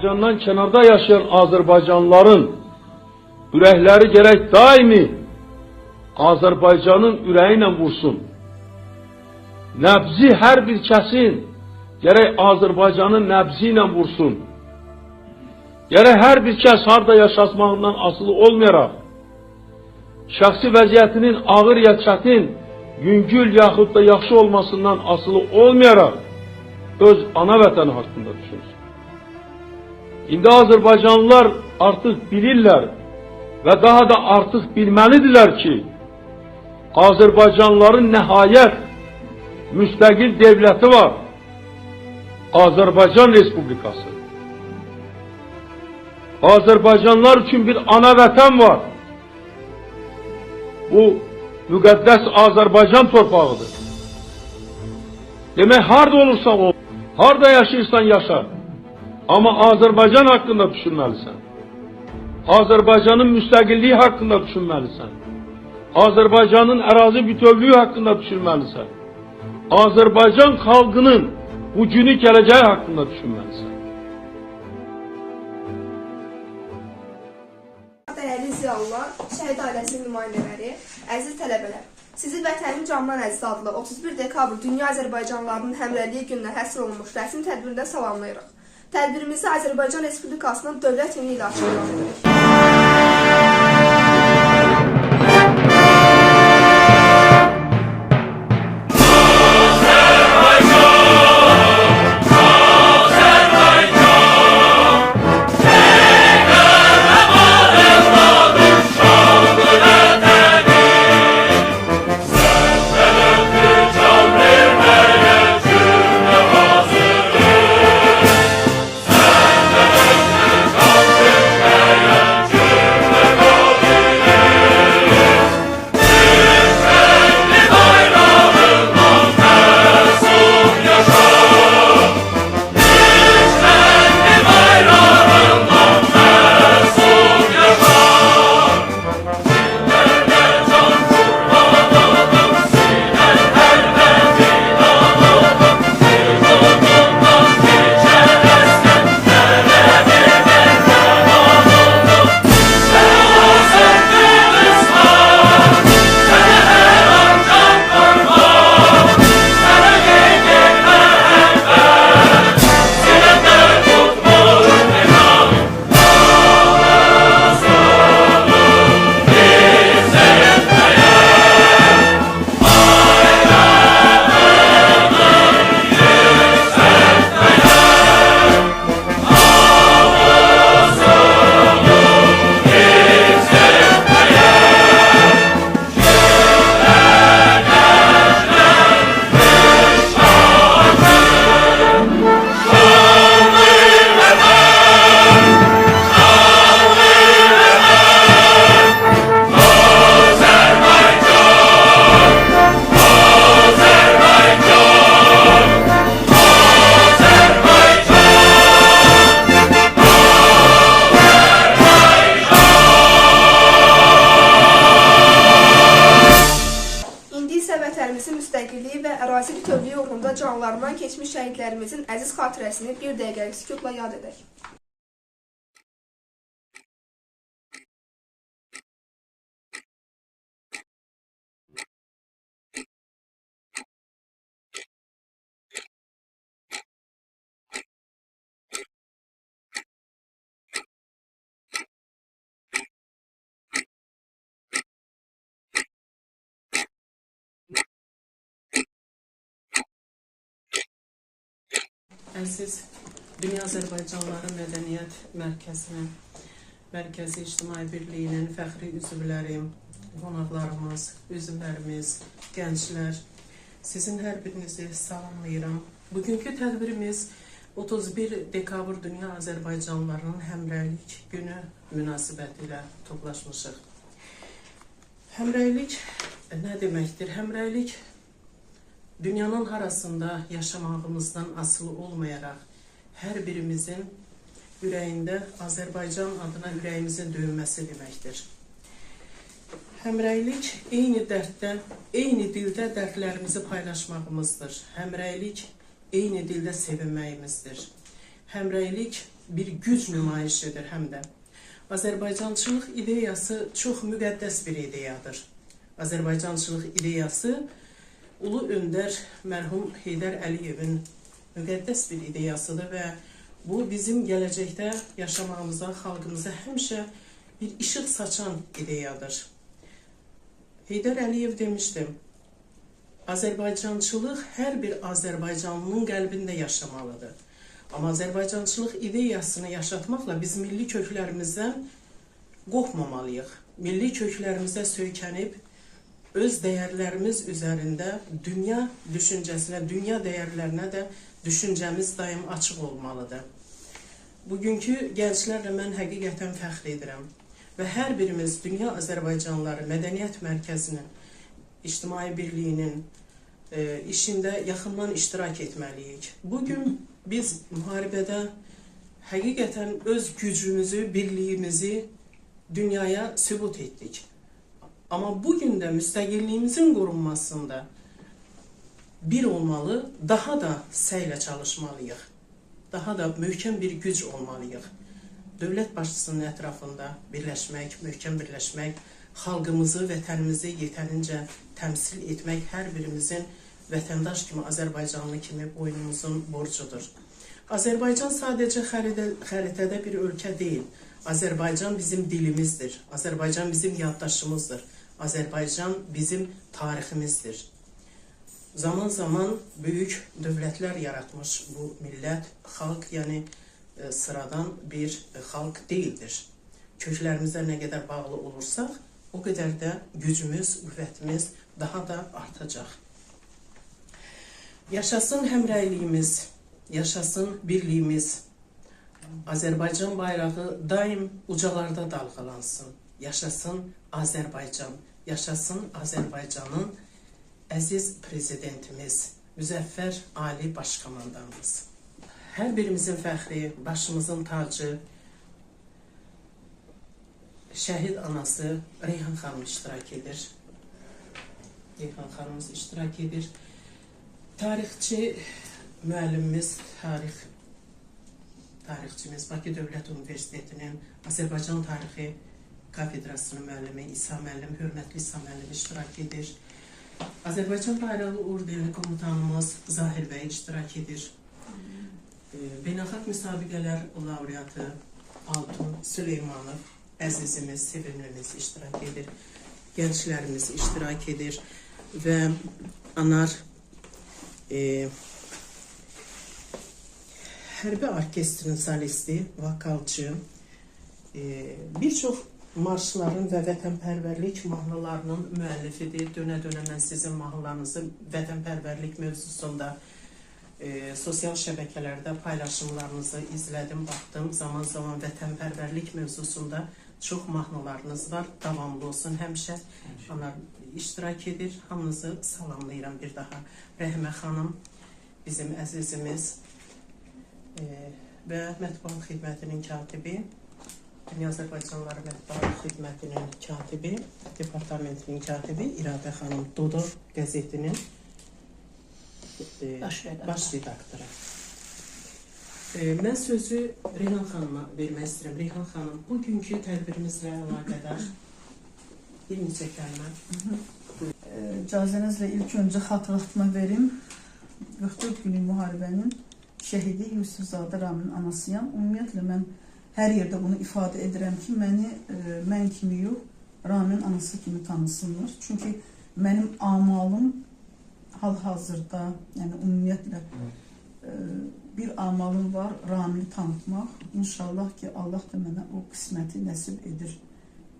Azərbaycandan kənarda yaşayan Azərbaycanlıların ürəkləri gərək daimi Azərbaycanın ürəyi ilə vursun. Nəbzi hər bir kəsin gərək Azərbaycanın nəbzi ilə vursun. Gərək hər bir kəs harda yaşasmağından asılı olmayaraq, şəxsi vəziyyətinin ağır ya çətin, yüngül yaxud da yaxşı olmasından asılı olmayaraq öz ana vətəni haqqında düşünsün. İndi Azərbaycanlılar artıq bilirlər və daha da artıq bilməlidirlər ki, Azərbaycanlıların nəhayət müstəqil devləti var. Azərbaycan Respublikası. Azərbaycanlılar üçün bir ana vətən var. Bu müqəddəs Azərbaycan torpağıdır. Demək, harada olursan ol, harada yaşayırsan yaşa. Amma Azərbaycan haqqında düşünməlisən. Azərbaycanın müstəqilliyi haqqında düşünməlisən. Azərbaycanın ərazi bütövlüyü haqqında düşünməlisən. Azərbaycan xalqının bugünü, gələcəyi haqqında düşünməlisən. Dəyərli ziyalılar, şəhid ailəsinin nümayəndələri, əziz tələbələr, sizi Vətənim Candan Əziz adlı 31 dekabr Dünya Azərbaycanlılarının Həmrəyliyi gününə həsr olunmuş rəsmi tədbirində salamlayırıq. Tədbirimizi Azərbaycan Respublikasının dövlət himni ilə açıqlıq edirik. Ərazi bütövlüyü uğrunda canlarından keçmiş şəhidlərimizin əziz xatirəsini bir dəqiqəlik sükutla yad edək. Əziz Dünya Azərbaycanlıları Mədəniyyət Mərkəzinin, Mərkəzi İctimai Birliyinin fəxri üzvləri, qonaqlarımız, üzvlərimiz, gənclər, sizin hər birinizi salamlayıram. Bugünkü tədbirimiz 31 dekabr Dünya Azərbaycanlılarının Həmrəylik Günü münasibəti ilə toplaşmışıq. Həmrəylik nə deməkdir? Həmrəylik dünyanın harasında yaşamağımızdan asılı olmayaraq hər birimizin ürəyində Azərbaycan adına ürəyimizin döyünməsi deməkdir. Həmrəylik eyni dərddə, eyni dildə dərdlərimizi paylaşmağımızdır. Həmrəylik eyni dildə sevinməyimizdir. Həmrəylik bir güc nümayişidir həm də. Azərbaycançılıq ideyası çox müqəddəs bir ideyadır. Azərbaycançılıq ideyası Ulu Öndər mərhum Heydər Əliyevin müqəddəs bir ideyasıdır və bu bizim gələcəkdə yaşamağımıza, xalqımıza həmişə bir işıq saçan ideyadır. Heydər Əliyev demişdi, Azərbaycançılıq hər bir Azərbaycanlının qəlbində yaşamalıdır. Amma Azərbaycançılıq ideyasını yaşatmaqla biz milli köklərimizdən qorxmamalıyıq. Milli köklərimizə söykənib öz dəyərlərimiz üzərində dünya düşüncəsinə, dünya dəyərlərinə də düşüncəmiz daim açıq olmalıdır. Bugünkü gənclərlə mən həqiqətən fəxr edirəm və hər birimiz Dünya Azərbaycanlıları Mədəniyyət Mərkəzinin, İctimai Birliyinin işində yaxından iştirak etməliyik. Bugün biz müharibədə həqiqətən öz gücümüzü, birliyimizi dünyaya sübut etdik. Amma bugün də müstəqilliyimizin qorunmasında bir olmalı, daha da səylə çalışmalıyıq. Daha da möhkəm bir güc olmalıyıq. Dövlət başçısının ətrafında birləşmək, möhkəm birləşmək, xalqımızı, vətənimizi yetərincə təmsil etmək hər birimizin vətəndaş kimi, Azərbaycanlı kimi boynumuzun borcudur. Azərbaycan sadəcə xəritədə bir ölkə deyil. Azərbaycan bizim dilimizdir. Azərbaycan bizim yaddaşımızdır. Azərbaycan bizim tariximizdir. Zaman-zaman böyük dövlətlər yaratmış bu millət, xalq, yəni sıradan bir xalq deyildir. Köklərimizə nə qədər bağlı olursaq, o qədər də gücümüz, qüvvətimiz daha da artacaq. Yaşasın həmrəyliyimiz, yaşasın birliyimiz. Azərbaycan bayrağı daim ucalarda dalğalansın. Yaşasın Azərbaycan, yaşasın Azərbaycanın əziz prezidentimiz, Müzəffər Ali Başkomandanımız. Hər birimizin fəxri, başımızın tacı, şəhid anası Reyhan xanım iştirak edir. Reyhan xanımız iştirak edir. Tarixçi müəllimimiz, tarixçimiz Bakı Dövlət Universitetinin Azərbaycan Tarixi kafedrasının müəllimi İsa müəllim, hörmətli İsa müəllim iştirak edir. Azərbaycan Bayrağı Ordeni komutanımız Zahir bəy iştirak edir. Beynəlxalq müsabiqələr laureatı Altun Süleymanov, əzizimiz, sevimlimiz iştirak edir. Gənclərimiz iştirak edir və Anar hərbi orkestrin solisti, vokalçı, bir çox marşların və vətənpərvərlik mahnılarının müəllifidir. Dönə-dönə mən sizin mahnılarınızı vətənpərvərlik mövzusunda sosial şəbəkələrdə paylaşımlarınızı izlədim, baxdım. Zaman-zaman vətənpərvərlik mövzusunda çox mahnılarınız var. Davamlı olsun həmişə. Anar iştirak edir. Hamınızı salamlayıram bir daha. Rəhimə xanım, bizim əzizimiz və Mətbuat Xidmətinin katibi, Dünya Azərbaycanlıları Mətbuat Xidmətinin katibi, departamentinin katibi İradə xanım Dodo qəzetinin baş redaktoru. Mən sözü Reyhan xanıma vermək istəyirəm. Reyhan xanım, bugünkü tədbirimizlə əlaqədar bir neçə kəlmə. İcazənizlə ilk öncə xatırlatma verim. 44 günlük müharibənin şəhidi Yusifzadə Raminin anasıyam. Ümumiyyətlə, mən hər yerdə bunu ifadə edirəm ki, məni mən kimi yox, Raminin anası kimi tanısınlar. Çünki mənim amalım hal-hazırda, yəni ümumiyyətlə bir amalım var, Ramini tanıtmaq. İnşallah ki, Allah da mənə o qisməti nəsib edir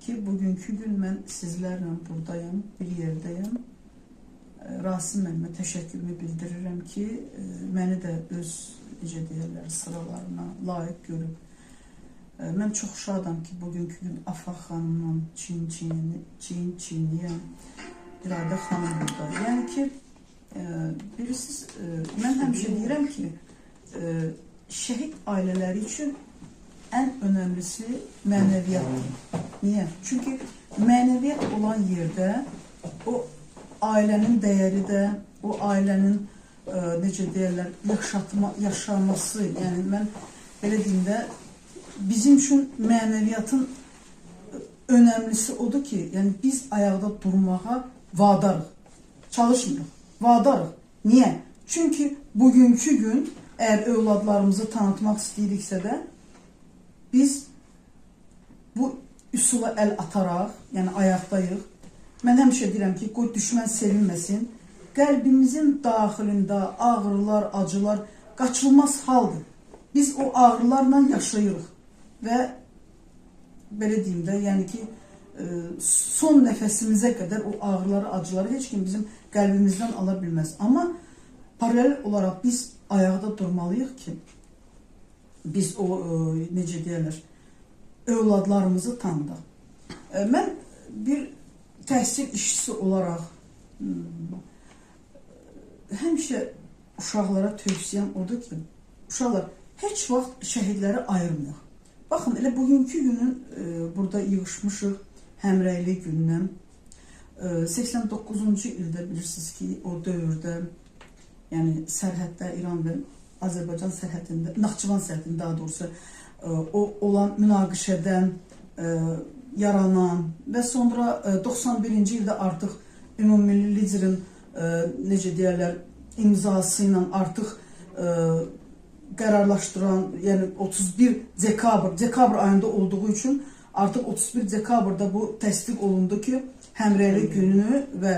ki, bugünkü gün mən sizlərlə buradayım, bir yerdəyim. Rasim müəllimə təşəkkürümü bildirirəm ki, məni də öz, necə deyirlər, sıralarına layiq görüb. Mən çox şadam ki, bugünkü gün Afaq xanımla çiyin çiyniyəm, İradə xanım burada. Yəni ki, bilirsiniz, mən həmişə deyirəm ki, şəhid ailələri üçün ən önəmlisi mənəviyyatdır. Niyə? Çünki mənəviyyat olan yerdə o ailənin dəyəri də, o ailənin, necə deyərlər, yaşaması, yəni mən Belə deyim də, bizim üçün mənəviyyatın önəmlisi odur ki, yəni biz ayaqda durmağa vadarıq, çalışmırıq, vadarıq. Niyə? Çünki bugünkü gün əgər övladlarımızı tanıtmaq istəyiriksə də, biz bu üsula əl ataraq, yəni ayaqdayıq. Mən həmişə deyirəm ki, qoy düşmən sevinməsin. Qəlbimizin daxilində ağrılar, acılar qaçılmaz haldır. Biz o ağrılarla yaşayırıq və belə deyim də, yəni ki, son nəfəsimizə qədər o ağrıları, acıları heç kim bizim qəlbimizdən ala bilməz. Amma paralel olaraq biz ayaqda durmalıyıq ki, biz o, necə deyərlər, övladlarımızı tanıdıq. Mən bir təhsil işçisi olaraq həmişə uşaqlara tövsiyəm odur ki, uşaqlar heç vaxt şəhidləri ayırmayaq. Baxın, elə bugünkü günün burada yığışmışıq həmrəylik gününə. 89-cu ildə bilirsiniz ki, o dövrdə, yəni sərhəddə, İran və Azərbaycan sərhədində, Naxçıvan sərhədində daha doğrusu, o olan münaqişədən yaranan və sonra 91-ci ildə artıq ümummilli liderin, necə deyərlər, imzası ilə artıq qərarlaşdıran, yəni 31 dekabr, dekabr ayında olduğu üçün artıq 31 dekabrda bu təsdiq olundu ki, həmrəylik gününü və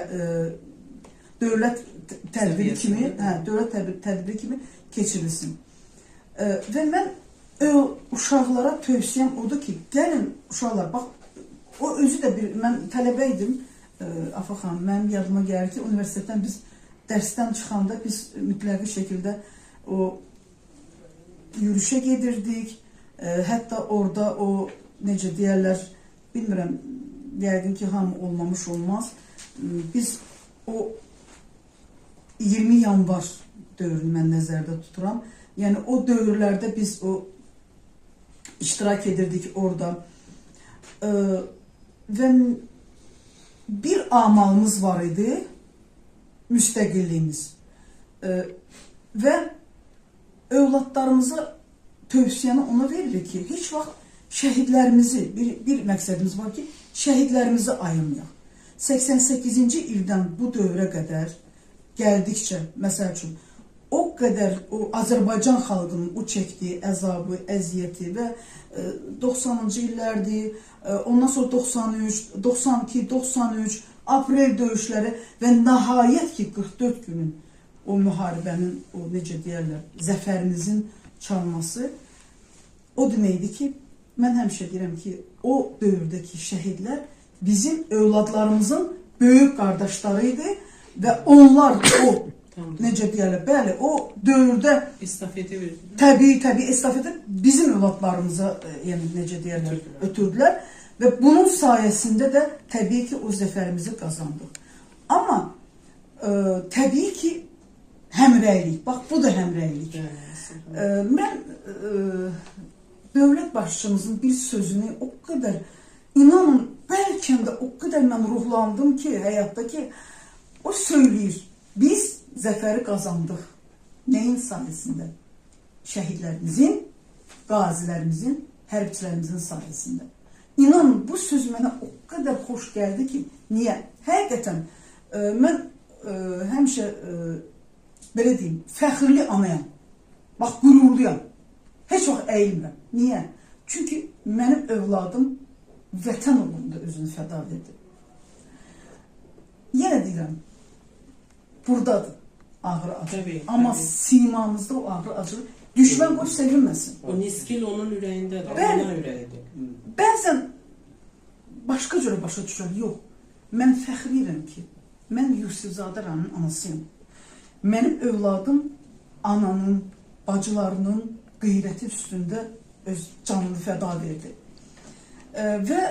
dövlət tədbiri kimi, dövlət tədbiri kimi keçirilsin. Və mən uşaqlara tövsiyəm odur ki, gəlin uşaqlar, bax, o özü də bir, mən tələbə idim, Afa xanım, mənim yadıma gəlir ki, universitetdən biz dərsdən çıxanda biz mütləqi şəkildə o yürüşə gedirdik. Hətta orada o, necə deyərlər, bilmirəm, yəqin ki, hamı olmamış olmaz. Biz o 20 yanvar dövrünü mən nəzərdə tuturam. Yəni, o dövrlərdə biz o iştirak edirdik orada. Və bir amalımız var idi, müstəqilliyimiz. Və övladlarımıza tövsiyəni ona veririk ki, heç vaxt şəhidlərimizi, bir məqsədimiz var ki, şəhidlərimizi ayırmayaq. 88-ci ildən bu dövrə qədər gəldikcə, məsəl üçün, o qədər o Azərbaycan xalqının o çəkdiyi əzabı, əziyyəti və 90-cı illərdir, ondan sonra 93, 92, 93, aprel döyüşləri və nəhayət ki, 44 günün o müharibənin, o necə deyərlər, zəfərimizin çalması o deməkdir ki, mən həmişə deyirəm ki, o dövrdəki şəhidlər bizim övladlarımızın böyük qardaşları idi və onlar o, necə deyərlər, bəli, o dövrdə estafeti verdilər. Təbii, estafeti bizim övladlarımıza, yəni necə deyərlər, ötürdülər və bunun sayəsində də təbii ki, o zəfərimizi qazandıq. Amma təbii ki, həmrəylik, bax bu da həmrəylik. Mən dövlət başçımızın bir sözünü o qədər, inanın, bəlkə də o qədər mən ruhlandım ki, həyatda ki, o söyləyir, biz zəfəri qazandıq. Nəyin sayəsində? Şəhidlərimizin, qazilərimizin, hərbçilərimizin sayəsində. İnanın, bu söz mənə o qədər xoş gəldi ki, niyə? Həqiqətən, mən həmişə, belə deyim, fəxrli anayam, bax, qürurluyam, heç vaxt əyilmirəm. Niyə? Çünki mənim övladım vətən uğrunda özünü fəda verdi. Yenə deyirəm, buradadır ağrı acı. Təbii, amma təbii. Simamızda o ağrı acı düşmən qoy sevinməsin. O niskil onun ürəyindədir, bəli, ana ürəyidir. Bəzən başqa cürə başa düşürəm, yox. Mən fəxr edirəm ki, mən Yusifzadə Raminin anasıyam. Mənim övladım ananın, bacılarının qeyrəti üstündə öz canını fəda verdi. Və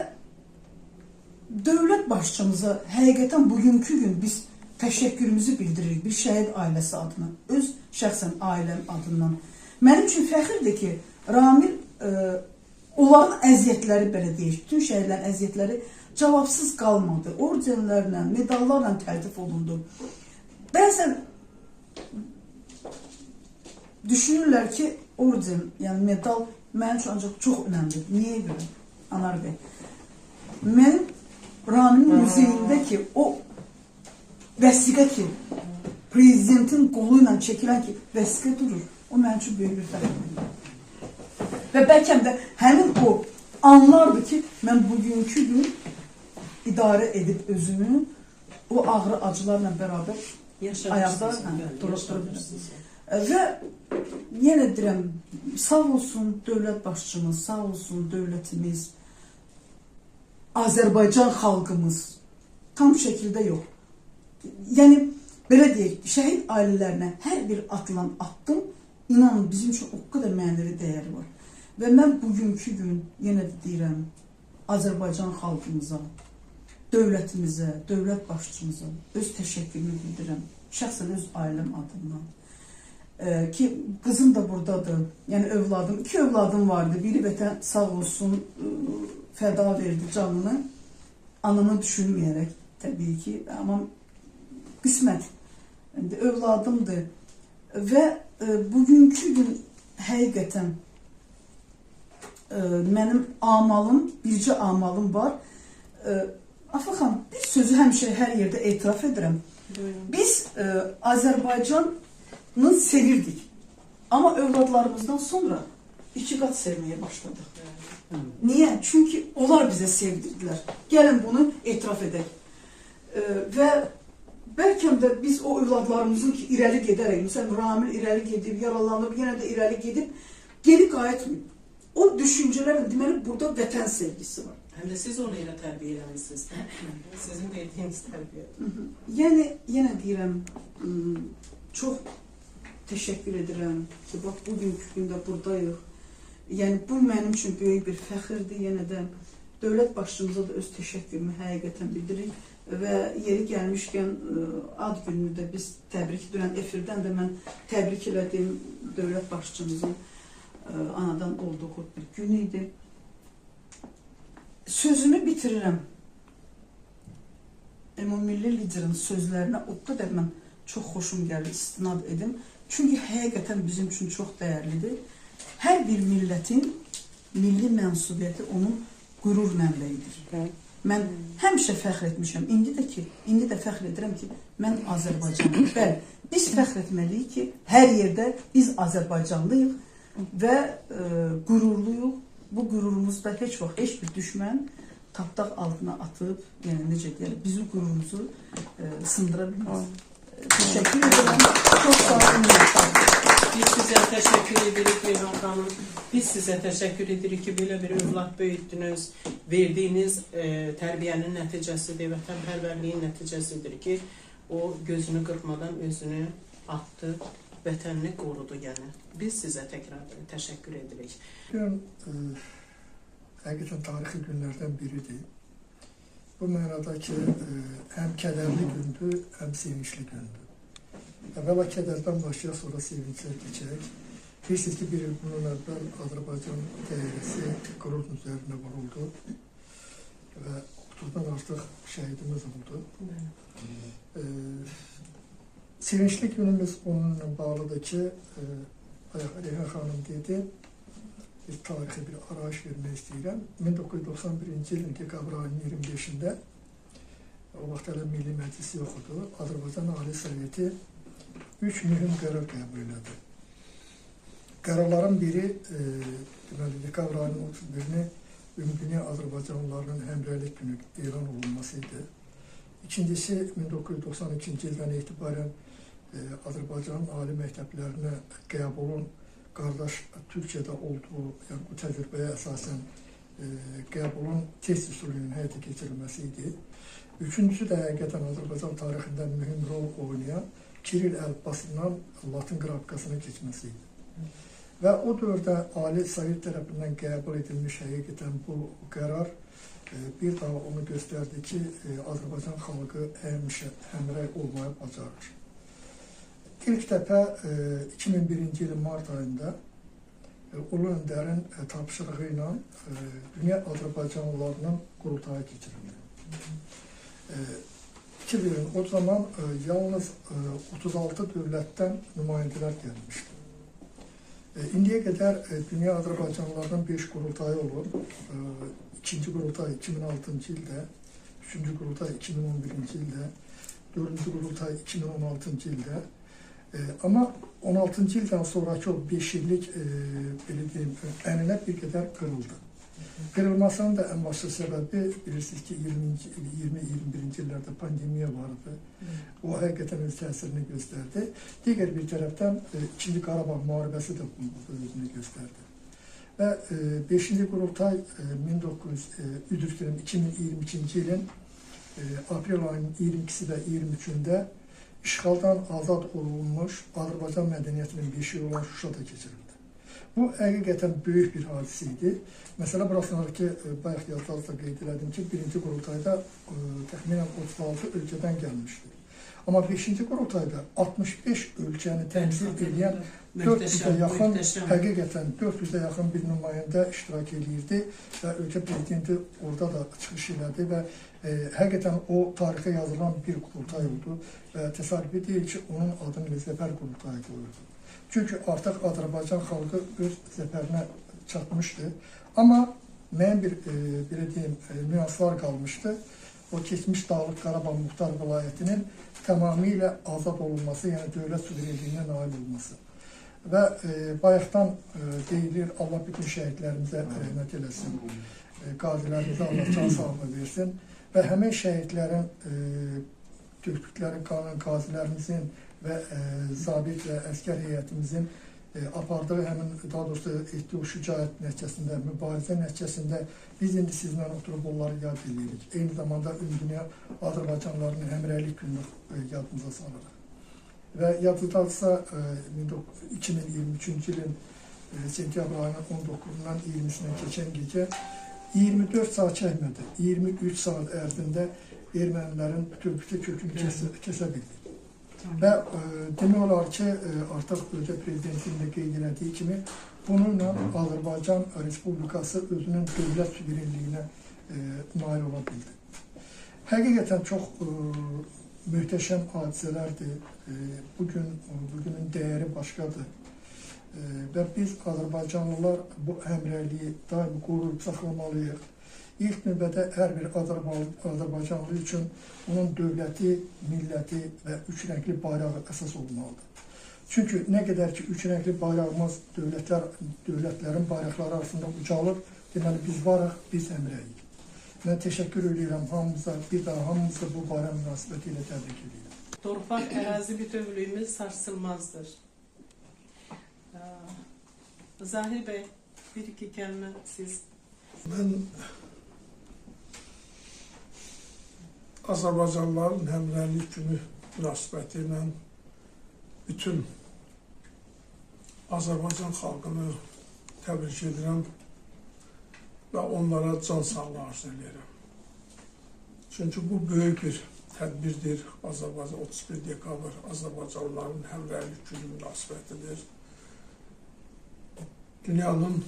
dövlət başçımıza həqiqətən bugünkü gün biz təşəkkürümüzü bildiririk bir şəhid ailəsi adına, öz şəxsən ailəm adından. Mənim üçün fəxirdir ki, Ramil onların əziyyətləri belə deyək, bütün şəhidlərin əziyyətləri cavabsız qalmadı. Ordenlərlə, medallarla təltif olundu. Bəzən düşünürlər ki, orden, yəni medal mənim üçün ancaq çox önəmlidir. Niyə görə, Anar bəy? Mənim Ramilin muzeyində ki, o vəsiqə ki, prezidentin qolu ilə çəkilən ki, vəsiqə durur, o mənim üçün böyük bir fəxrdir. Və bəlkə də həmin o anlardır ki, mən bugünkü gün idarə edib özümü o ağrı acılarla bərabər ayaqda dura bilirəm. Və yenə deyirəm, sağ olsun dövlət başçımız, sağ olsun dövlətimiz, Azərbaycan xalqımız tam şəkildə yox. Yəni, belə deyək, şəhid ailələrinə hər bir atılan addım, inanın, bizim üçün o qədər mənəvi dəyəri var. Və mən bugünkü gün, yenə də deyirəm, Azərbaycan xalqımıza, dövlətimizə, dövlət başçımıza öz təşəkkürümü bildirirəm. Şəxsən öz ailəm adından. Ki, qızım da buradadır, yəni övladım, iki övladım vardı. Biri vətən sağ olsun, fəda verdi canını, anamı düşünməyərək təbii ki, amma qismət, indi övladımdır. Və bugünkü gün həqiqətən mənim amalım, bircə amalım var. Afaq xanım, bir sözü həmişə hər yerdə etiraf edirəm. Biz Azərbaycanı sevirdik, amma övladlarımızdan sonra iki qat sevməyə başladıq. Niyə? Çünki onlar bizə sevdirdilər. Gəlin bunu etiraf edək. Və bəlkə də biz o övladlarımızın ki, irəli gedərək, məsələn, Ramil irəli gedib, yaralanıb, yenə də irəli gedib, geri qayıtmayıb. O düşüncələrlə, deməli, burada vətən sevgisi var. Həm də siz onu elə tərbiyə eləmişsiniz. Sizin verdiyiniz tərbiyə. Yəni, yenə deyirəm, çox təşəkkür edirəm ki, bax, bugünkü gündə buradayıq. Yəni, bu mənim üçün böyük bir fəxirdir. Yenə də dövlət başçımıza da öz təşəkkürümü həqiqətən bildiririk və yeri gəlmişkən ad gününü də biz təbrik edirəm. Efirdən də mən təbrik elədim dövlət başçımızın anadan olduğu bir gün idi. Sözümü bitirirəm. Ümummilli liderin sözlərinə o qədər mən çox xoşum gəlir, istinad edim. Çünki həqiqətən bizim üçün çox dəyərlidir. Hər bir millətin milli mənsubiyyəti onun qürur mənbəyidir. Mən həmişə fəxr etmişəm. İndi də fəxr edirəm ki, mən Azərbaycanlıyım. Bəli, biz fəxr etməliyik ki, hər yerdə biz Azərbaycanlıyıq və qürurluyuq. Bu qürurumuzda heç vaxt heç bir düşmən tapdaq altına atıb, yəni necə deyək, bizim qürurumuzu sındıra bilməz. Təşəkkür edirəm. Çox sağ olun. Biz sizə təşəkkür edirik Reyhan xanım. Biz sizə təşəkkür edirik ki, belə bir övlad böyütdünüz. Verdiyiniz tərbiyənin nəticəsidir, vətənpərvərliyin nəticəsidir ki, o gözünü qırpmadan özünü atdı, vətənini qorudu yəni. Biz sizə təkrar təşəkkür edirik. Bugün həqiqətən tarixi günlərdən biridir. Bu mənada ki, həm kədərli gündür, həm sevinçli gündür. Əvvəla kədərdən başlayaq, sonra sevincə keçək. Bilirsiniz ki, bir il bundan əvvəl Azərbaycan təyyarəsi Qrurun üzərinə vuruldu və 30-dan artıq şəhidimiz oldu. Sevinçli günümüz onunla bağlıdır ki, Reyhan xanım dedi, bir tarixi bir arayış vermək istəyirəm. 1991-ci ilin dekabr ayının 25-də, o vaxt hələ Milli Məclisi yox idi, Azərbaycan Ali Soveti 3 mühüm qərar qəbul elədi. Qərarların biri, deməli, dekabr ayının 31-ni Ümumdünya Azərbaycanlılarının həmrəylik günü elan olunması idi. İkincisi, 1992-ci ildən etibarən Azərbaycanın ali məktəblərinə qəbulun qardaş Türkiyədə olduğu, yəni bu təcrübəyə əsasən qəbulun test üsulunun həyata keçirilməsi idi. Üçüncüsü də həqiqətən Azərbaycan tarixində mühüm rol oynayan Kiril əlifbasından Latın qrafikasına keçməsi idi. Və o dövrdə Ali Sovet tərəfindən qəbul edilmiş həqiqətən bu qərar bir daha onu göstərdi ki, Azərbaycan xalqı həmişə həmrəy olmayı bacarır. İlk dəfə 2001-ci ilin mart ayında Ulu Öndərin tapşırığı ilə Dünya Azərbaycanlılarının qurultayı keçirildi. Fikir verin, o zaman yalnız 36 dövlətdən nümayəndələr gəlmişdi. İndiyə qədər dünya Azərbaycanlılarının 5 qurultayı olub. İkinci qurultay 2006-cı ildə, üçüncü qurultay 2011-ci ildə, dördüncü qurultay 2016-cı ildə. Amma 16-cı ildən sonraki o 5 illik belə deyim, ənənə bir qədər qırıldı. Qırılmasının da ən başlı səbəbi bilirsiniz ki, 20-21-ci illərdə pandemiya vardı. O həqiqətən öz təsirini göstərdi. Digər bir tərəfdən 2-ci Qarabağ müharibəsi də burada özünü göstərdi. Və 5-ci qurultay 2022-ci ilin aprel ayının 22-si və 23-ündə işğaldan azad olunmuş Azərbaycan mədəniyyətinin beşiyi olan Şuşada keçirildi. Bu, həqiqətən böyük bir hadisə idi. Məsələ burasındadır ki, bayaq yazıda da qeyd elədim ki, birinci qurultayda təxminən 36 ölkədən gəlmişdi. Amma 5-ci qurultayda 65 ölkəni təmsil edən 400-ə yaxın, həqiqətən 400-ə yaxın bir nümayəndə iştirak eləyirdi və ölkə prezidenti orada da çıxış elədi və həqiqətən o tarixə yazılan bir qurultay oldu və təsadüfi deyil ki, onun adını Zəfər Qurultayı qoyuldu. Çünki artıq Azərbaycan xalqı öz zəfərinə çatmışdı. Amma müəyyən bir, belə deyim, nüanslar qalmışdı. O keçmiş Dağlıq Qarabağ Muxtar Vilayətinin tamamilə azad olunması, yəni dövlət suverenliyinə nail olması. Və bayaqdan deyilir, Allah bütün şəhidlərimizə rəhmət eləsin, qazilərimizə Allah can sağlığı versin və həmin şəhidlərin tökdükləri qanın, qazilərimizin və zabit və əskər heyətimizin apardığı həmin, daha doğrusu etdiyi o şücaət nəticəsində, mübarizə nəticəsində biz indi sizinlə oturub onları yad edirik. Eyni zamanda Ümumdünya Azərbaycanlılarının həmrəylik gününü yadımıza salırıq. Və yadınızdadırsa 2023-cü ilin sentyabr ayının 19-dan 20-sinə keçən gecə 24 saat çəkmədi, 23 saat ərzində ermənilərin bütövlükdə kökünü kəsə bildik. Və demək olar ki, artıq ölkə prezidentinin də qeyd elədiyi kimi, bununla Azərbaycan Respublikası özünün dövlət suverenliyinə nail ola bildi. Həqiqətən çox möhtəşəm hadisələrdir. Bugünün dəyəri başqadır. Və biz Azərbaycanlılar bu həmrəyliyi daim qoruyub saxlamalıyıq. İlk növbədə hər bir Azərbaycanlı üçün onun dövləti, milləti və üç rəngli bayrağı əsas olmalıdır. Çünki nə qədər ki, üç rəngli bayrağımız dövlətlərin bayraqları arasında ucalır, deməli biz varıq, biz həmrəyik. Mən təşəkkür edirəm hamımıza, bir daha hamımıza bu bayram münasibəti ilə təbrik edirəm. Torpaq ərazi bütövlüyümüz sarsılmazdır. Zahir bəy, bir iki kəlmə siz. Mən Azərbaycanlıların həmrəylik günü münasibəti ilə bütün Azərbaycan xalqını təbrik edirəm və onlara can sağlığı arzu edirəm. Çünki bu böyük bir tədbirdir. Azərbaycan 31 dekabr Azərbaycanlıların həmrəylik günü münasibətidir. Dünyanın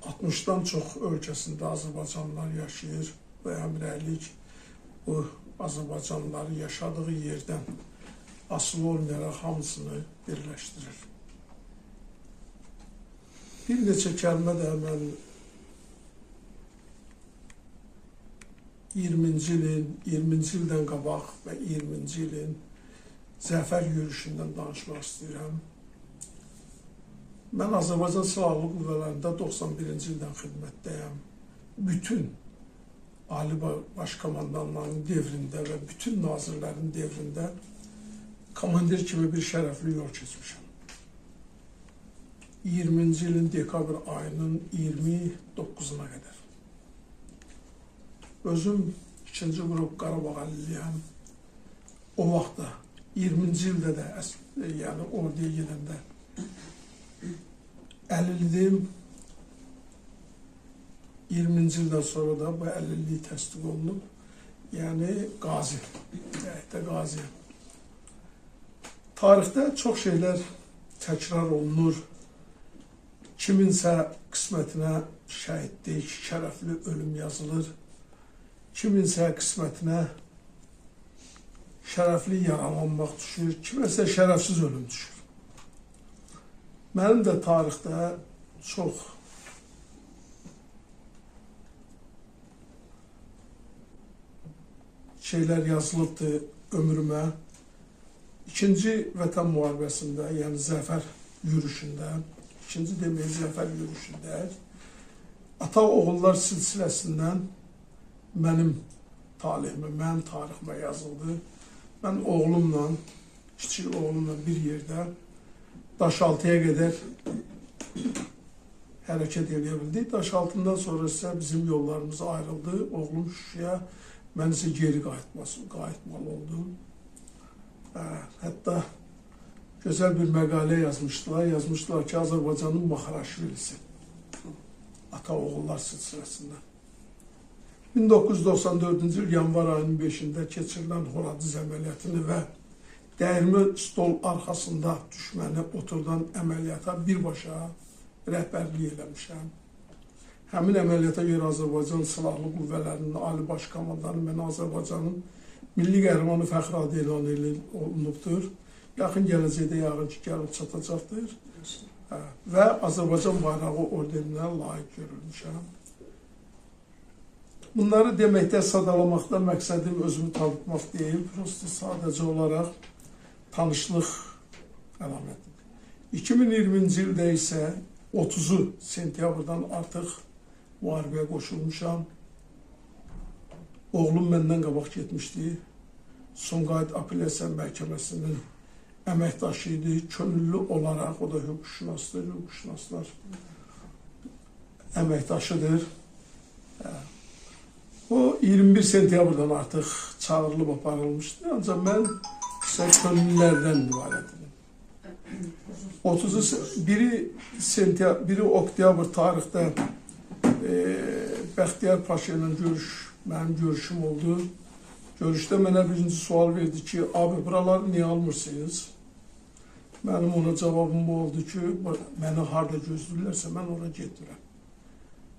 60-dan çox ölkəsində Azərbaycanlılar yaşayır və həmrəylik bu Azərbaycanlıların yaşadığı yerdən asılı olmayaraq hamısını birləşdirir. Bir neçə kəlmə də mən 20-ci ilin, 20-ci ildən qabaq və 20-ci ilin zəfər yürüyüşündən danışmaq istəyirəm. Mən Azərbaycan Silahlı Qüvvələrində 91-ci ildən xidmətdəyəm. Bütün Ali Baş Komandanların devrində və bütün nazirlərin devrində komandir kimi bir şərəfli yol keçmişəm. 20-ci ilin dekabr ayının 29-una qədər. Özüm 2-ci qrup Qarabağ əlilliyəm. O vaxtda 20-ci ildə də, yəni orduya gedəndə əlillidim. 20-ci ildən sonra da bu əlillik təsdiq olunub. Yəni qazi, həyətdə qaziyəm. Tarixdə çox şeylər təkrar olunur. Kiminsə qismətinə şəhidlik, şərəfli ölüm yazılır. Kiminsə qismətinə şərəfli yaralanmaq düşür, kiminsə şərəfsiz ölüm düşür. Mənim də tarixdə çox şeylər yazılıbdır ömrümə. İkinci Vətən müharibəsində, yəni Zəfər yürüşündə, ikinci demək Zəfər yürüşündə ata-oğullar silsiləsindən mənim talihimə, mənim tariximə yazıldı. Mən oğlumla, kiçik oğlumla bir yerdə Daşaltıya qədər hərəkət eləyə bildik. Daşaltından sonra isə bizim yollarımız ayrıldı. Oğlum Şuşaya, mən isə geri qayıtmalı oldum. Hətta gözəl bir məqalə yazmışdılar. Yazmışdılar ki, Azərbaycanın Maxaraşvilisi ata-oğullar silsiləsindən. 1994-cü il yanvar ayının 5-də keçirilən Horadiz əməliyyatını və dəyirmi stol arxasında düşməni oturdan əməliyyata birbaşa rəhbərlik eləmişəm. Həmin əməliyyata görə Azərbaycan Silahlı Qüvvələrinin Ali Baş Komandanı mənə Azərbaycanın Milli Qəhrəmanı fəxri adı elan olunubdur. Yaxın gələcəkdə yəqin ki, gəlib çatacaqdır. Və Azərbaycan bayrağı ordeninə layiq görülmüşəm. Bunları deməkdə, sadalamaqda məqsədim özümü tanıtmaq deyil, prosto sadəcə olaraq tanışlıq əlamətidir. 2020-ci ildə isə 30-u sentyabrdan artıq müharibəyə qoşulmuşam. Oğlum məndən qabaq getmişdi. Sumqayıt Apellyasiya Məhkəməsinin əməkdaşı idi. Könüllü olaraq, o da hüquqşünasdır, hüquqşünaslar əməkdaşıdır. O 21 sentyabrdan artıq çağırılıb aparılmışdı. Ancaq mən isə könüllülərdən ibarət idim. 31-i oktyabr tarixdə Bəxtiyar Paşa ilə mənim görüşüm oldu. Görüşdə mənə birinci sual verdi ki, abi buraları niyə almırsınız? Mənim ona cavabım bu oldu ki, məni harada gözləyirlərsə mən ora getmirəm.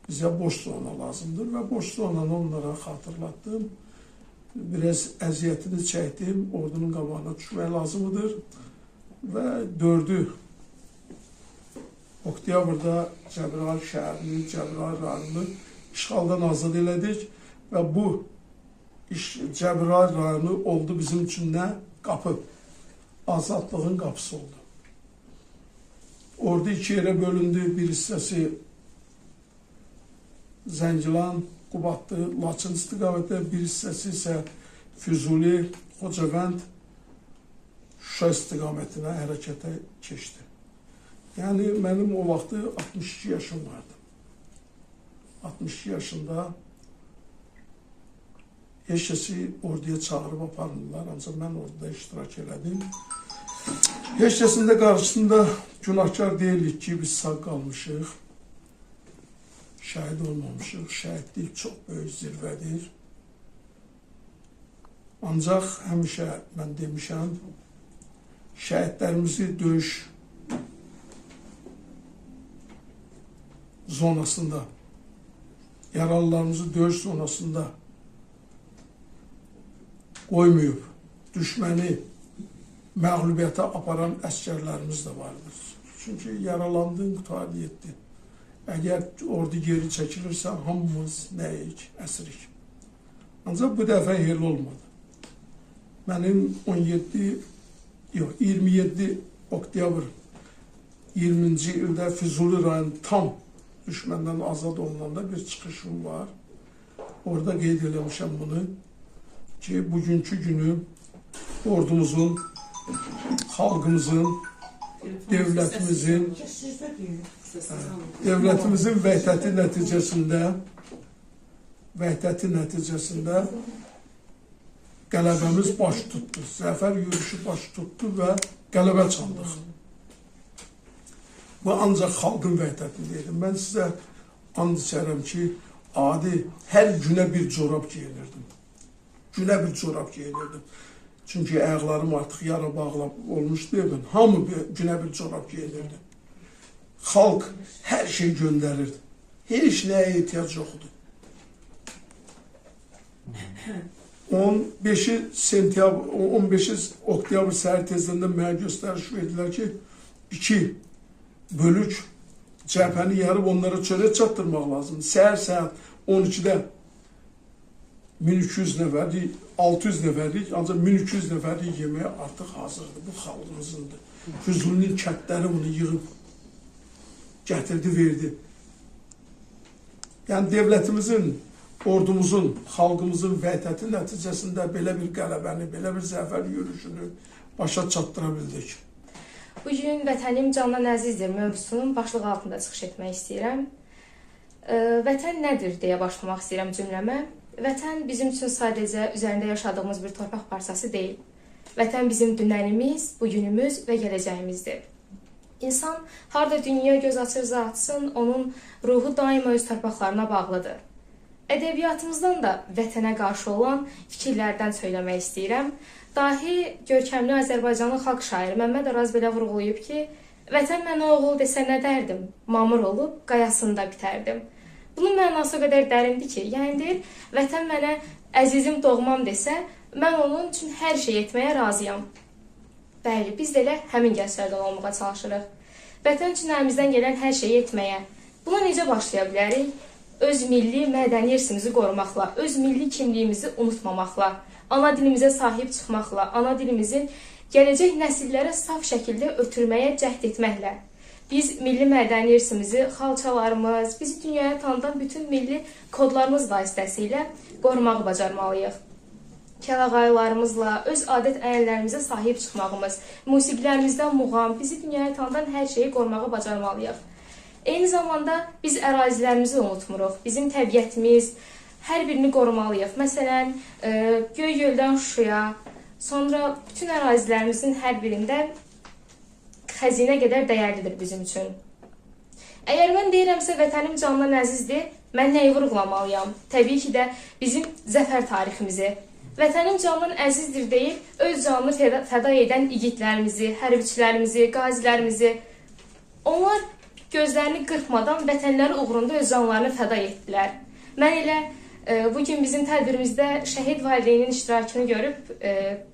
Bizə boş zona lazımdır və boş zonanı onlara xatırlatdım. Biraz əziyyətini çəkdim, ordunun qabağına düşmək lazımıdır. Və 4-ü oktyabrda Cəbrayıl şəhərini, Cəbrayıl rayonunu işğaldan azad elədik və bu Cəbrayıl rayonu oldu bizim üçün nə? Qapı. Azadlığın qapısı oldu. Ordu iki yerə bölündü. Bir hissəsi Zəngilan, Qubadlı, Laçın istiqamətdə, bir hissəsi isə Füzuli, Xocavənd, Şuşa istiqamətinə hərəkətə keçdi. Yəni, mənim o vaxtı 62 yaşım vardı. 62 yaşında heç kəsi orduya çağırıb aparmırlar, ancaq mən orduda iştirak elədim. Heç kəsin də qarşısında günahkar deyilik ki, biz sağ qalmışıq, şəhid olmamışıq. Şəhidlik çox böyük zirvədir. Ancaq həmişə mən demişəm, şəhidlərimizi döyüş zonasında, yaralılarımızı döyüş zonasında qoymayıb, düşməni məğlubiyyətə aparan əsgərlərimiz də vardır. Çünki yaralandın, qurtardı, yetdi. Əgər ordu geri çəkilirsə, hamımız nəyik, əsirik. Ancaq bu dəfə elə olmadı. Mənim 27 oktyabr 20-ci ildə Füzuli rayonu tam düşməndən azad olunanda bir çıxışım var. Orada qeyd eləmişəm bunu ki, bugünkü günü ordumuzun, xalqımızın, devlətimizin vəhdəti nəticəsində qələbəmiz baş tutdu. Zəfər yürüşü baş tutdu və qələbə çaldıq. Bu ancaq xalqın vəhdətini deyirəm. Mən sizə and içərəm ki, adi hər günə bir corab geyinirdim. Günə bir corab geyinirdim. Çünki ayaqlarım artıq yara bağlı olmuşdu. Hamı günə bir corab geyinirdi. Xalq hər şey göndərirdi. Heç nəyə ehtiyac yoxdur. 15 oktyabr səhər tezdən mənə göstəriş verdilər ki, 2 bölük cəbhəni yarıb onlara çörək çatdırmaq lazımdır. Səhər saat 12-də 1200 nəfərlik, 600 nəfərlik, ancaq 1200 nəfərlik yeməyi artıq hazırdır. Bu xalqımızındır. Füzulinin kəndləri bunu yığıb gətirdi, verdi. Yəni devlətimizin, ordumuzun, xalqımızın vəhdəti nəticəsində belə bir qələbəni, belə bir zəfər yürüyüşünü başa çatdıra bildik. Bugün Vətənim candan əzizdir mövzusunun başlığı altında çıxış etmək istəyirəm. Vətən nədir deyə başlamaq istəyirəm cümləmə. Vətən bizim üçün sadəcə üzərində yaşadığımız bir torpaq parçası deyil. Vətən bizim dünənimiz, bugünümüz və gələcəyimizdir. İnsan harda dünyaya göz açırsa açsın, onun ruhu daima öz torpaqlarına bağlıdır. Ədəbiyyatımızdan da vətənə qarşı olan fikirlərdən söyləmək istəyirəm. Dahi görkəmli Azərbaycanın xalq şairi Məmməd Araz belə vurğulayıb ki, vətən mənə oğul desə nə dərdim, mamır olub qayasında bitərdim. Bunun mənası o qədər dərindir ki, yəni deyir, vətən mənə əzizim doğmam desə, mən onun üçün hər şey etməyə razıyam. Bəli, biz də elə həmin gənclərdən olmağa çalışırıq. Vətən üçün əlimizdən gələn hər şeyi etməyə. Buna necə başlaya bilərik? Öz milli mədəni irsimizi qorumaqla, öz milli kimliyimizi unutmamaqla, ana dilimizə sahib çıxmaqla, ana dilimizin gələcək nəsillərə saf şəkildə ötürməyə cəhd etməklə. Biz milli mədəni irsimizi, xalçalarımız, bizi dünyaya tanıdan bütün milli kodlarımız vasitəsilə qorumağı bacarmalıyıq. Kəlağaylarımızla, öz adət-ənənələrimizə sahib çıxmağımız, musiqilərimizdən muğam, bizi dünyaya tanıdan hər şeyi qorumağı bacarmalıyıq. Eyni zamanda biz ərazilərimizi unutmuruq. Bizim təbiətimiz, hər birini qorumalıyıq. Məsələn, Göygöldən Şuşaya, sonra bütün ərazilərimizin hər birində xəzinə qədər dəyərlidir bizim üçün. Əgər mən deyirəmsə, vətənim candan əzizdir, mən nəyi vurğulamalıyam? Təbii ki də bizim zəfər tariximizi. Vətənim candan əzizdir deyib, öz canını fəda edən igidlərimizi, hərbiçilərimizi, qazilərimizi, onlar gözlərini qırpmadan vətənləri uğrunda öz canlarını fəda etdilər. Mən elə bugün bizim tədbirimizdə şəhid valideyninin iştirakını görüb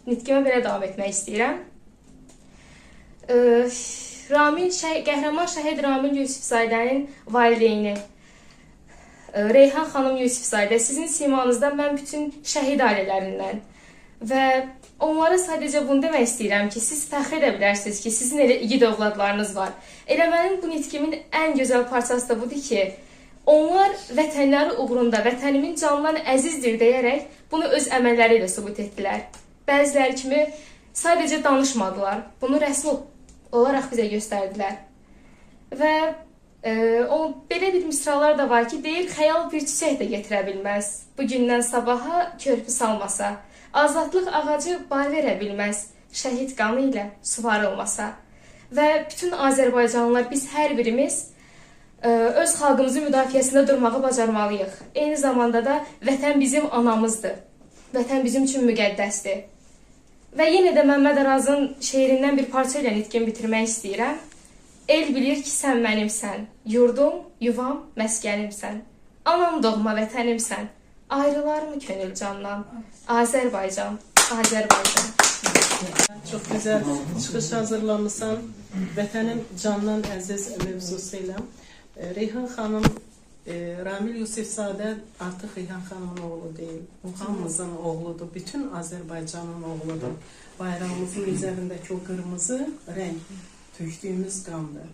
nitqimə belə davam etmək istəyirəm. Qəhrəman şəhid Ramil Yusifzadənin valideyni Reyhan xanım Yusifzadə, sizin simanızda mən bütün şəhid ailələrindən və onlara sadəcə bunu demək istəyirəm ki, siz fəxr edə bilərsiniz ki, sizin elə igid övladlarınız var. Elə mənim bu nitqimin ən gözəl parçası da budur ki, onlar vətənləri uğrunda, vətənimin canından əzizdir deyərək bunu öz əməlləri ilə sübut etdilər. Bəziləri kimi sadəcə danışmadılar, bunu rəsmi olaraq bizə göstərdilər. Və belə bir misralar da var ki, deyir, xəyal bir çiçək də getirə bilməz, bugündən sabaha körpü salmasa, azadlıq ağacı bar verə bilməz, şəhid qanı ilə suvarılmasa. Və bütün Azərbaycanlılar, biz hər birimiz öz xalqımızın müdafiəsində durmağı bacarmalıyıq. Eyni zamanda da vətən bizim anamızdır, vətən bizim üçün müqəddəsdir. Və yenə də Məmməd Arazın şeirindən bir parça ilə nitqimi bitirmək istəyirəm. El bilir ki, sən mənimsən, yurdum, yuvam, məskənimsən, anam doğma vətənimsən, ayrılarmı könül candan, Azərbaycan, Azərbaycan. Çox gözəl çıxış hazırlamışsan, vətənim candan əziz mövzusu ilə. Reyhan xanım, Ramil Yusifzadə artıq Reyhan xanımın oğlu deyil, o hamımızın oğludur, bütün Azərbaycanın oğludur. Bayrağımızın üzərindəki o qırmızı rəng tökdüyümüz qandır.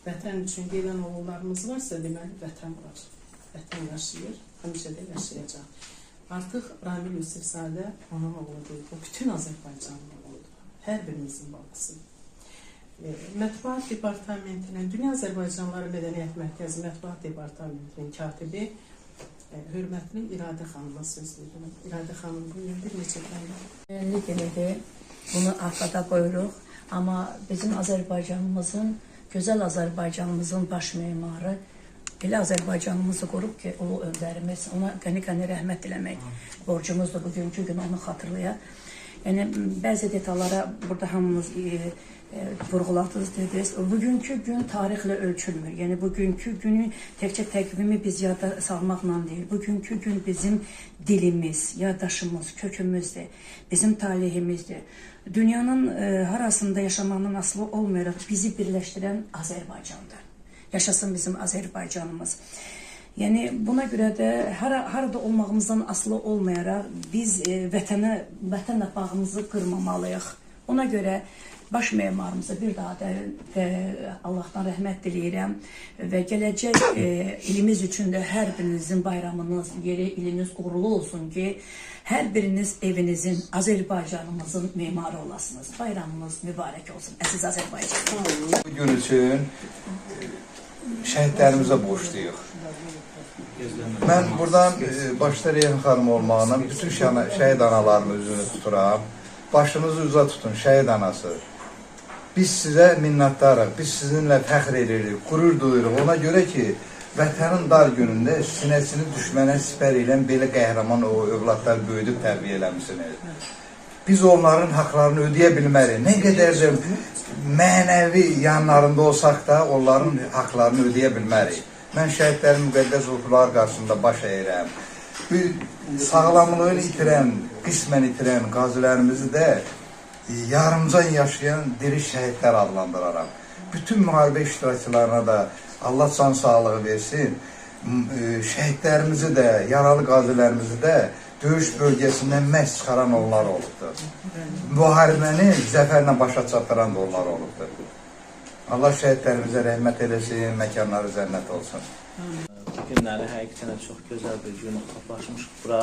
Vətən üçün gedən oğullarımız varsa, deməli vətən var. Vətən yaşayır, həmişə də yaşayacaq. Artıq Ramil Yusifzadə onun oğlu deyil, o bütün Azərbaycanın oğludur. Hər birimizin babasıdır. Mətbuat Departamentinin, Dünya Azərbaycanlıları Mədəniyyət Mərkəzi Mətbuat Departamentinin katibi hörmətli İradə xanıma söz verirəm. İradə xanım, buyurun, bir neçə kəlmə. Milli günüdür, bunu arxada qoyuruq. Amma bizim Azərbaycanımızın, gözəl Azərbaycanımızın baş memarı elə Azərbaycanımızı qorub ki, ulu öndərimiz, ona qəni-qəni rəhmət diləmək borcumuzdur bugünkü gün onu xatırlayaq. Yəni, bəzi detallara burada hamımız Vurğuladınız, dediniz. Bugünkü gün tarixlə ölçülmür. Yəni bugünkü günü təkcə təqvimi biz yada salmaqla deyil. Bugünkü gün bizim dilimiz, yaddaşımız, kökümüzdür. Bizim talihimizdir. Dünyanın harasında yaşamağından asılı olmayaraq bizi birləşdirən Azərbaycandır. Yaşasın bizim Azərbaycanımız. Yəni buna görə də harada olmağımızdan asılı olmayaraq biz vətənlə bağımızı qırmamalıyıq. Ona görə baş memarımıza bir daha da Allahdan rəhmət diləyirəm və gələcək ilimiz üçün də hər birinizin bayramınız, yeri iliniz uğurlu olsun ki, hər biriniz evinizin, Azərbaycanımızın memarı olasınız. Bayramınız mübarək olsun, əziz Azərbaycan. Bu gün üçün şəhidlərimizə borcluyuq. Mən buradan başda Reyhan xanım olmağına bütün şəhid analarının üzünü tuturam. Başınızı uza tutun şəhid anası. Biz sizə minnətdarıq, biz sizinlə fəxr edirik, qürur duyuruq. Ona görə ki, vətənin dar günündə sinəsini düşmənə sipər eləyən belə qəhrəman o övladlar böyüdüb tərbiyə eləmişsiniz. Biz onların haqlarını ödəyə bilmərik. Nə qədər də mənəvi yanlarında olsaq da onların haqlarını ödəyə bilmərik. Mən şəhidlərin müqəddəs ruhları qarşısında baş əyirəm. Sağlamlığını itirən, qismən itirən qazilərimizi də yarımcan yaşayan diri şəhidlər adlandıraram. Bütün müharibə iştirakçılarına da Allah can sağlığı versin. Şəhidlərimizi də, yaralı qazilərimizi də döyüş bölgəsindən məhz çıxaran onlar olubdur. Müharibəni zəfərlə başa çatdıran da onlar olubdur. Allah şəhidlərimizə rəhmət eləsin, məkanları cənnət olsun. Bu günləri həqiqətən də çox gözəl bir gün toplaşmışıq bura.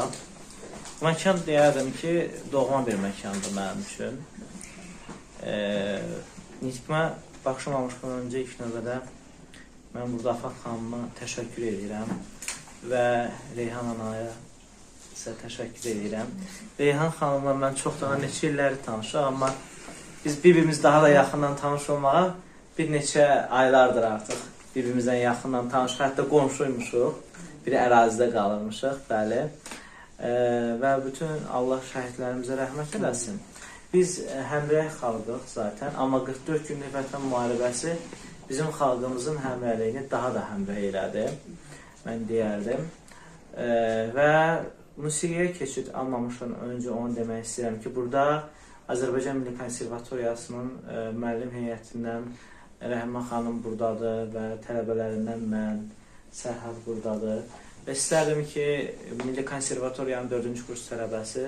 Məkan deyərdim ki, doğma bir məkandır mənim üçün. Nitqimə başlamamışdan öncə ilk növbədə mən burada Afat xanıma təşəkkür edirəm və Reyhan anaya sizə təşəkkür edirəm. Reyhan xanımla mən çox daha neçə illəri tanışıq, amma biz bir-birimiz daha da yaxından tanış olmağa bir neçə aylardır artıq bir-birimizdən yaxından tanışıq, hətta qonşuymuşuq, bir ərazidə qalırmışıq, bəli. Və bütün Allah şəhidlərimizə rəhmət eləsin. Biz həmrəy xalqıq zaten, amma 44 günlük vətən müharibəsi bizim xalqımızın həmrəyliyini daha da həmrəy elədi, mən deyərdim. Və musiqiyə keçid almamışdan öncə onu demək istəyirəm ki, burada Azərbaycan Milli Konservatoriyasının müəllim heyətindən Rəhmə xanım buradadır və tələbələrindən mən, Sərhad buradadır. Və istərdim ki, Milli Konservatoriyanın 4-cü kurs tələbəsi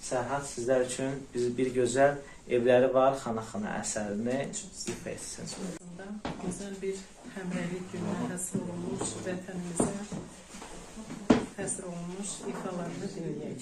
Sərhad sizlər üçün biz bir gözəl evləri var xana-xana əsərini ifa etsin. Gözəl bir həmrəylik gününə həsr olunmuş, vətənimizə həsr olunmuş ifalarını dinləyək.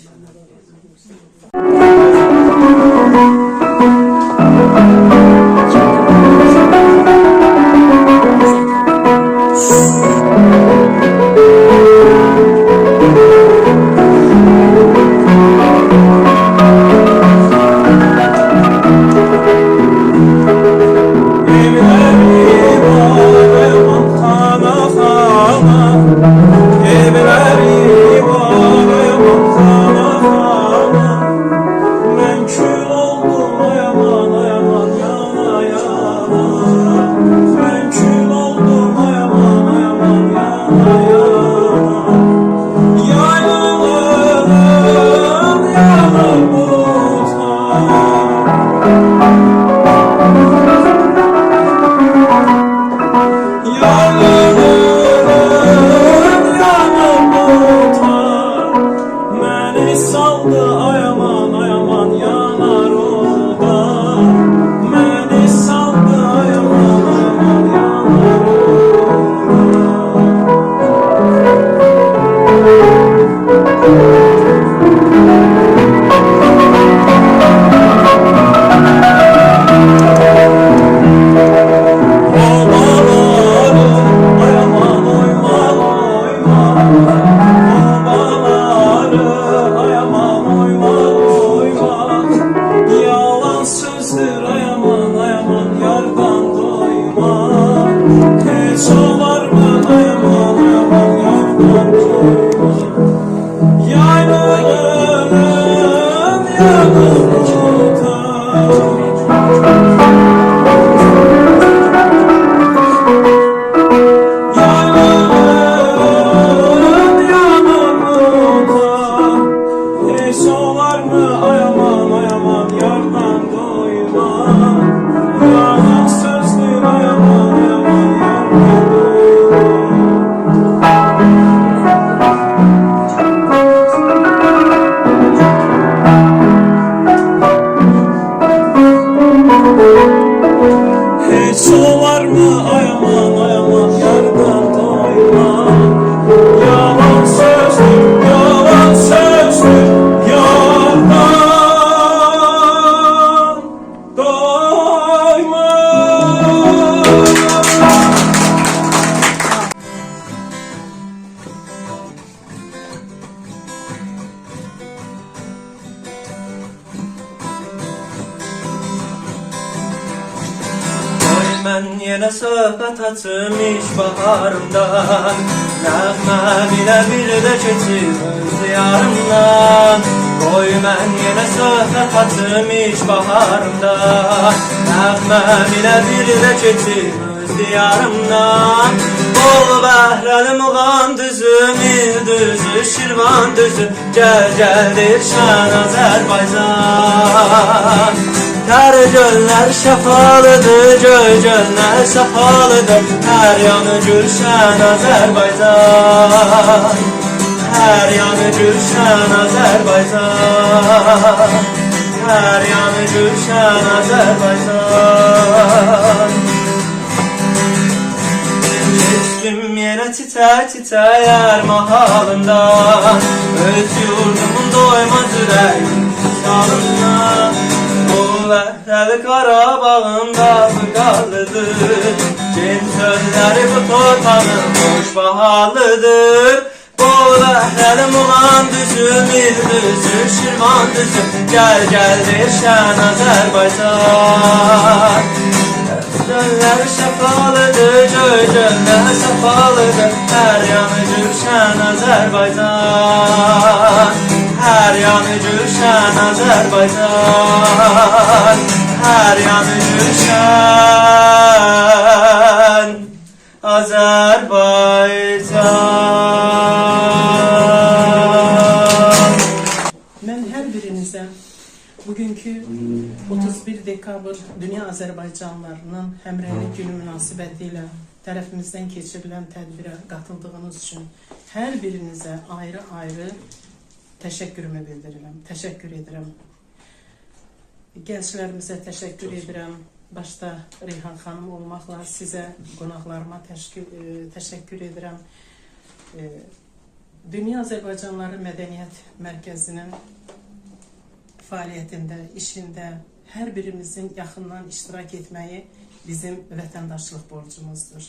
mən yenə söhbət açım iş baharımdan. Nəğməm ilə bir də keçim öz diyarımdan. Qoy mən yenə söhbət açım iş baharımdan. Nəğməm ilə bir də keçim öz diyarımdan. Bol bəhrəli muğam düzü, mil düzü, Şirvan düzü. Gəl gəl deyir şən Azərbaycan. Tər göllər şəfalıdır, göy göllər səfalıdır. Hər yanı gülşən Azərbaycan. Hər yanı gülşən Azərbaycan. Hər yanı gülşən Azərbaycan. Keçdim yenə çiçək çiçək mahalından. Öz yurdumun doymaz ürəyim salından. Bu bəhrəli Qarabağın dağı qarlıdır. Gen sözləri bu torpağın xoş baharlıdır. Bol bəhrəli Muğam düzü, mil düzü, Şirvan düzü. Gəl gəl deyir şən Azərbaycan. Göllər şəfalıdır, göy göllər səfalıdır. Hər yanı gülşən Azərbaycan. Hər yanı gülşən Azərbaycan. Hər yanı gülşən Azərbaycan. Mən hər birinizə bugünkü 31 dekabr Dünya Azərbaycanlılarının Həmrəylik Günü münasibətilə tərəfimizdən keçirilən tədbirə qatıldığınız üçün hər birinizə ayrı-ayrı təşəkkürümü bildirirəm. Təşəkkür edirəm. Gənclərimizə təşəkkür edirəm. Başda Reyhan xanım olmaqla sizə, qonaqlarıma təşəkkür edirəm. Dünya Azərbaycanlıları Mədəniyyət Mərkəzinin fəaliyyətində, işində hər birimizin yaxından iştirak etməyi bizim vətəndaşlıq borcumuzdur.